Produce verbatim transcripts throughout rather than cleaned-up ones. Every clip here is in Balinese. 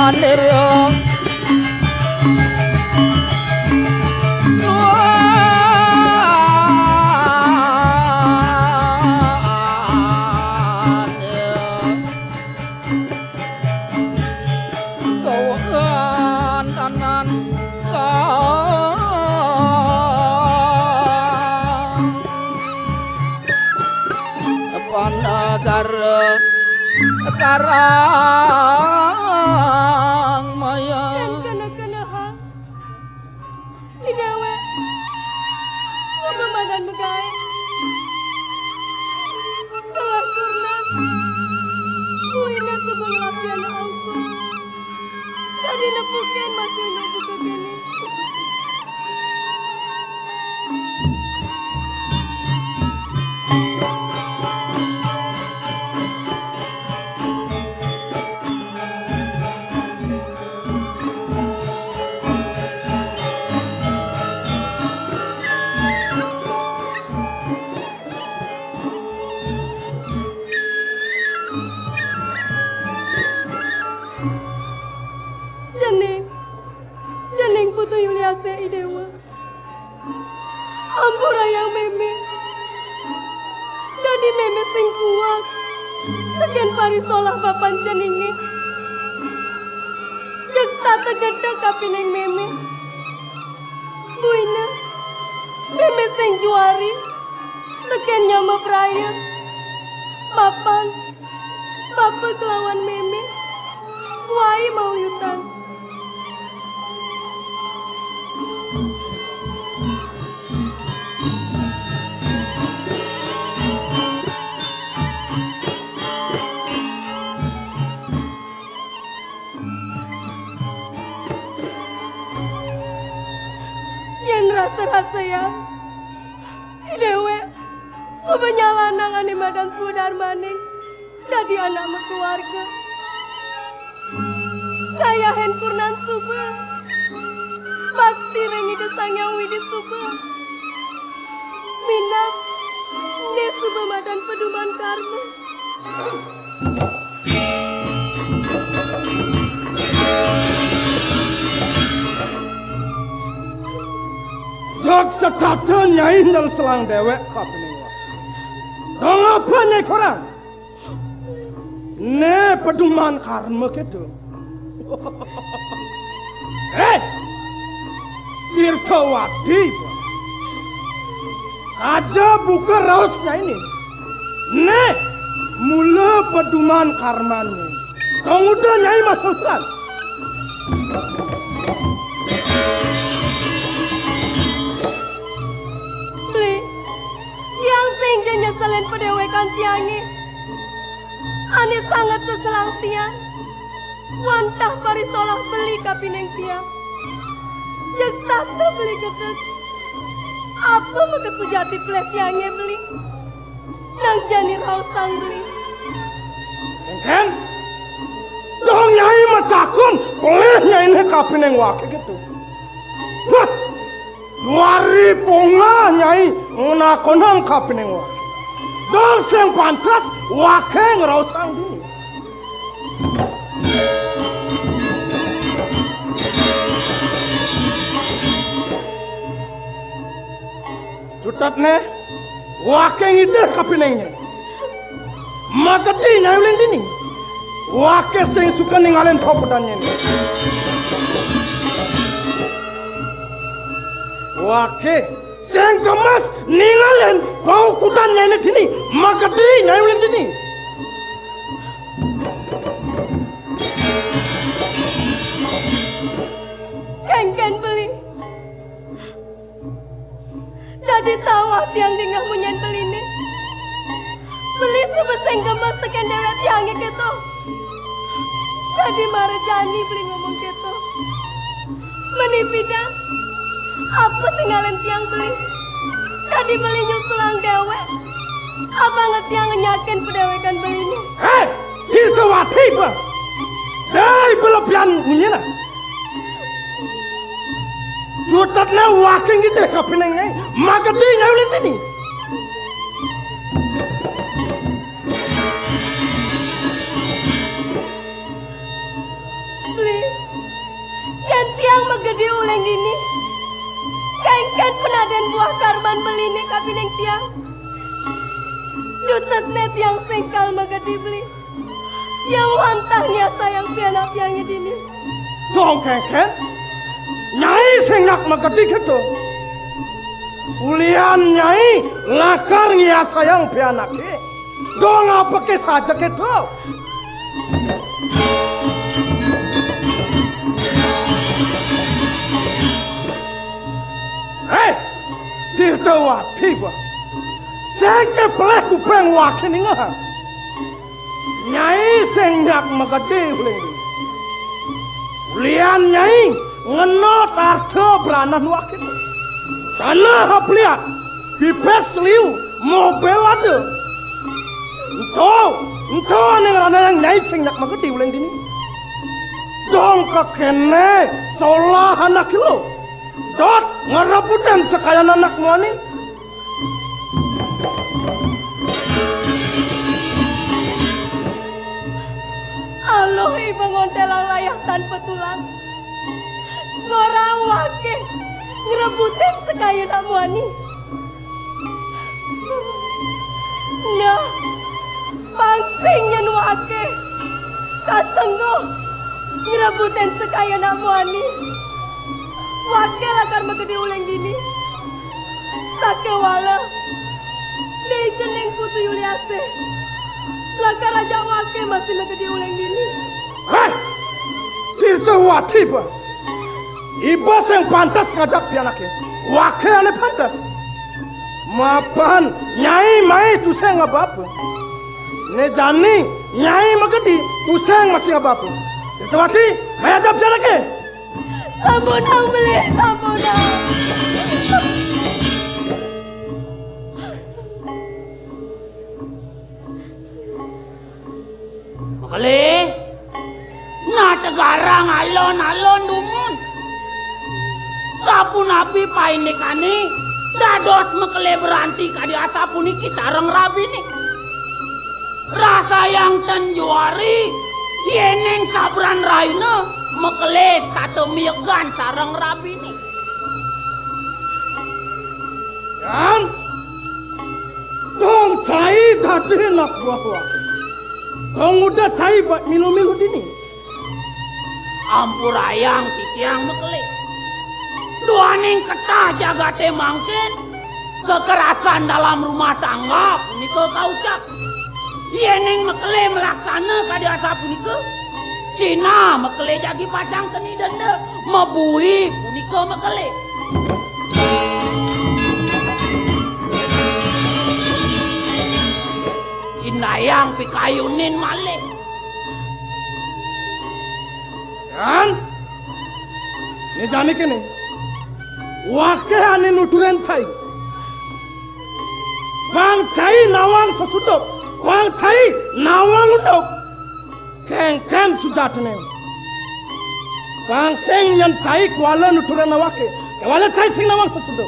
Kanira. Kawantanan sang panagara Karang Maya. Yen kena-kena ha. Idéwé. Suba madan magaé. Telah kurna. Buina suba ngelapian angkung. Dadi nepukin masih nuju ka kéné. Cening, cening Putu Yuliasé Idéwa. Ampurayang mémé. Dadi mémé sing kuat. Tekén parisolah bapan ceningé. Jeg setata gedeg kapining mémé. Buina, mémé sing juari. Tekén nyama praya. Bapan, bapa kelawan mémé. Wai mauyutan. Yén rasa-rasayang, idéwé suba nyalanang ané madan sudarmaning. Dadi anak makeluarga. Ngayahin kurnan suba. Bakti ring Ida Sang Hyang Widi suba. Minab, né suba madan peduman karma. Jeg setata Nyai nyeselang déwék kapining wah. Dong apa Nyai korang? Né peduman karma kéto. Éh, Tirtawati, saja buka raos Nyainé. Né mula peduman karmané. Tong uda Nyai masengselan. Beli, tiang sing ja nyeselin padéwékan tiangé. Ané sanget seselang tiang, wantah parisolah beli kapining tiang. Jeg setata beli gedeg. Apa makasujati pelih tiangé beli? Nang jani raosang beli. Kénkén, dong Nyai matakon pelih Nyainé kapining waké kéto. Wah, Duari pongah Nyai ngnakonang kapining waké. Dong sing pantes waké ngraosang dini. Cutetné, waké ngidih kapining Nyai. Makadi Nyai uling dini. Waké sing suka ningalin paukudan Nyainé. Waké sing gemes ningalin paukudan Nyainé dini. Makadi Nyai uling dini. Kénkén beli. Dadi tawah tiang dingeh munyin beliné. Beli suba sing gemes tekén déwék tiangé kéto. Dadi mara jani beli ngomong kéto. Meni pidan, apa tingalin tiang beli? Dadi beli nyusulang déwék. Apanga tiang ngenyakin padéwékan beliné? Héi, Tirtawati, bah. Dai belebihan munyiné. Cutetné waké ngidih kapining Nyai, makadi Nyai uling dini. Buah karban beliné kapining tiang. Jutetné tiang sengkal magedi beli. Tiang wantah ngiasayang pianak tiangé dini. Dong kénkén, Nyai sing nyak magedi kéto. Ulian Nyai lakar ngiasayang pianaké. Dong apaké saja kéto? Héi, Tirtawati ba. Sing ké pelih kuping waké ningehang. Nyai sing nyak magedi uling dini. Ulian Nyai ngenot arta branan waké. Tanah apliat, pipis liu, mobil ada. Ento, ento ané ngranayang Nyai sing nyak magedi uling dini. Dong kakéné solah anaké lo. Dot ngrebutin sekayan anak muani. Aluh iba ngontélang layah tanpa tulang. Ngorang waké ngrebutin sekayan anak muani. Nah, pang sing nyén waké kasengguh ngrebutin sekayan anak muani. Waké lakar magedi uling dini. Sakéwala, Ni Cening Putu Yuliasé lakar ajak waké masih magedi uling dini. Héh! Tirtawati ba. Iba sing pantes ngajak pianaké. Waké ané pantes. Mapan Nyai mai tusing ngaba-aba. Né jani Nyai magedi tusing masih ngaba-aba. Tirtawati, mai ajak pianaké. Sampunang beli, sampunang. Makele, ngategarang alon-alon dumun. Sapunapi paindikané dados makele beranti kadi asapuniki sareng rabiné. Rasayang ten juari, yéning sabran rahina makele setata miegan sareng rabiné. Yan, dong cai dadi anak buah waké. Dong udah cai ba milu-milu dini. Ampurayang titiang makele. Duaning ketah jagaté mangkin, kekerasan dalam rumah tangga punika kaucap. Yéning makele malaksana kadi asapunika, sinah makele jagi pacang keni denda, mabui punika makele. Indayang pikayunin malih. Yan, né jani kéné. Waké ané nuturin cai. Pang cai nawang sasuda, pang cai nawang unduk. Kéngkén sujatiné. Pang sing nyén cai kuala nuturin awaké. Kéwala cai sing nawang sasuda.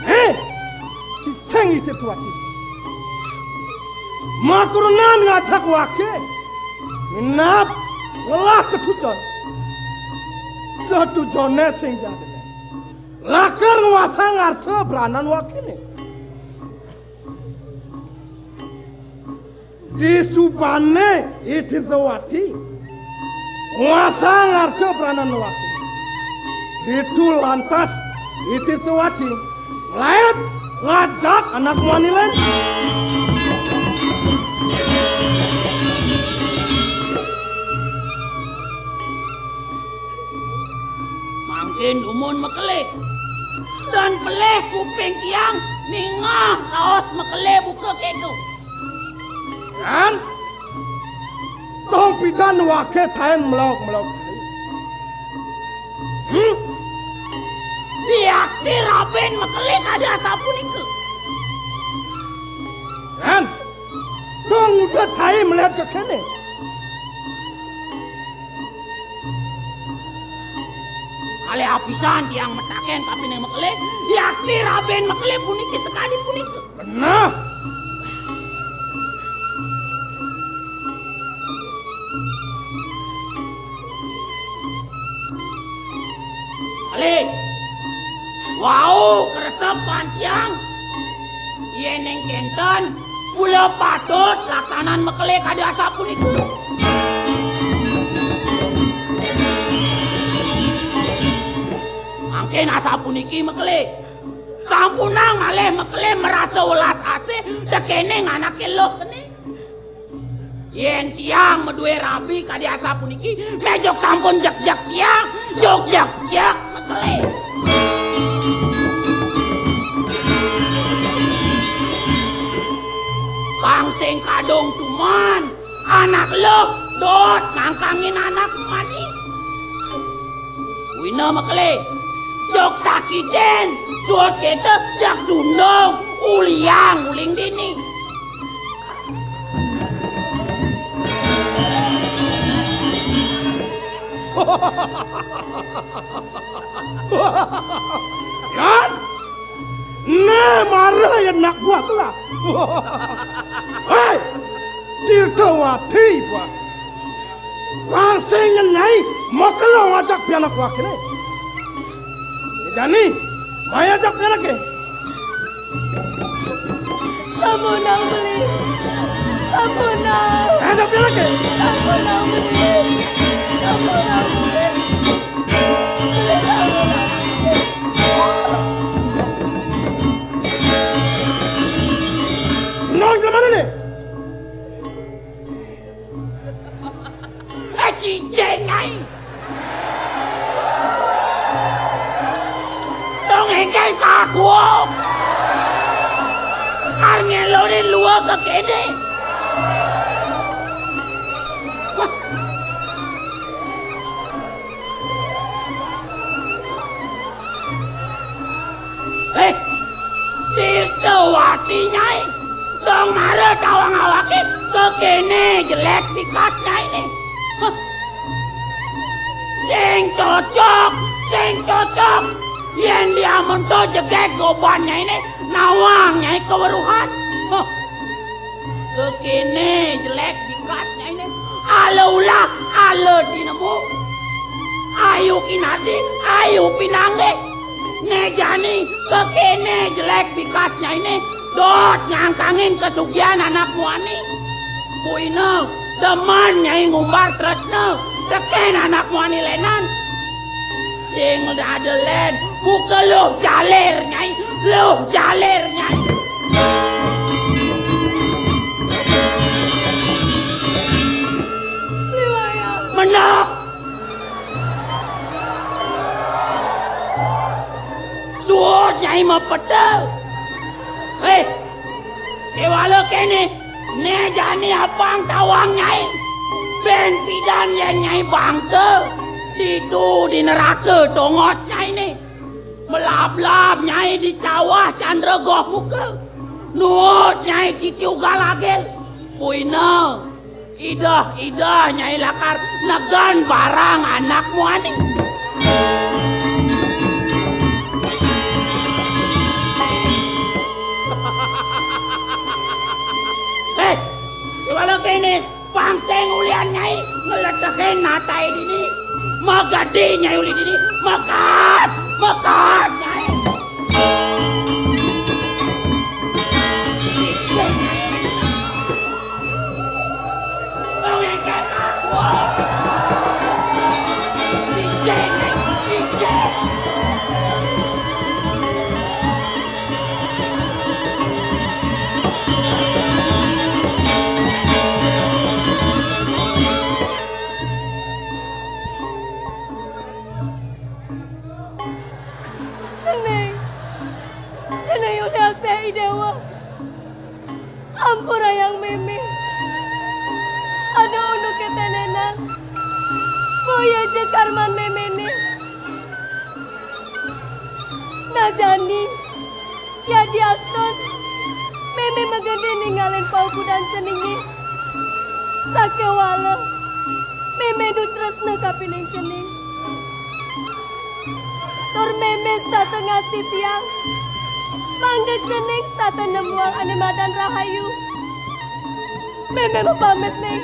Héh, cicing I Tirtawati. Makurenan ngajak waké. Minab ngelah tetujon. Tetujoné sing jadé. Lakar nguasang arta branan wakéné. Disubané I Tirtawati nguasang arta branan waké. Ditu lantas I Tirtawati laén ngajak anak muani lain. Mangkin dumun makele. Dan pelih kuping tiang ningeh raos makele buka kéto. Yan, dong pidan waké taén melog-melog cai. Hmm? Yakti rabiné makele kadi asapunika. Yan, dong udah cai melihat ka kéné. Kalih apisan tiang mataken kapining makele, yakti rabiné makele puniki sakadi punika. Beneh. Kalih, Kresep pan tiang. Yéning kénten, kula patut laksanan mekelé kadi asapunika. Mangkin asapuniki mekelé. Sampunang malih mekelé marasa welas asih tekéning anaké luh kéné. Yén tiang madué rabi kadi asapuniki, méh jog sampun jeg-jeg tiang, jog jeg-jeg mekelé. Pang sing kadung tuman, anak luh dot nangkangin anak mani. Wina mekelé, jog sakiten, suud kéto, jag dundung, uliang uling dini. Yan, né mara yan anak buah telah. Héi, Tirtawati buah. Pang sing nyenyai, makelo ngajak pianak buah kéné. Jani, maya jak pianaké. Sampunang beli. Sampunang. Maya jak pianaké. Sampunang beli. Sampunang beli. Beli sampunang. Nong ke mana nih? Eh, cicing ai. Dong engkén kaku. Arep ngelonin luwek kéné. Wah. Eh, Tirtawati, Nyai. Dong mara tawang awaké, kekéné jelék bikas Nyainé. Hah. Sing cocok, sing cocok. Yén diamonto jegég goban Nyainé, nawang Nyai kaweruhan. Hah. Kekéné jelék bikas Nyainé. Ala ulah, ala tinemu. Ayu kinardi, ayu pinanggih. Né jani, kekéné jelék bikas Nyainé. Dot nyangkangin kasugihan anak muani. Buina, demen Nyai ngumbar tresna tekén anak muani lénan. Sing dadi lén, buka luh jalir, Nyai. Luh jalir, Nyai. Liwaya. Menep. Suud, Nyai, mapeda. Héh, kéwala kéné, né jani apang tawang Nyai. Bén pidan yén Nyai bangka, ditu di neraka tongos Nyainé. Melablab Nyai di cawah candra goh muka. Nuut Nyai titi ugal agil. Buina, idah-idah Nyai lakar negen barang anak muani. Héh, kéwala kéné, pang sing ulian Nyai ngletehin nataé dini. Magedi Nyai uli dini, mekad, mekad Nyai. Cening, cening uliasé I Déwa. Ampurayang mémé. Ada unduké ténénan. Boya ja karman méméné. Nah jani, yadiastun mémé magedi ningalin paukudan ceningé. Sakéwala mémé nu tresna kapining cening. Tur mémé setata ngastitiang, mangda cening setata nemuang ané madan rahayu. Mémé mapamit, Ning.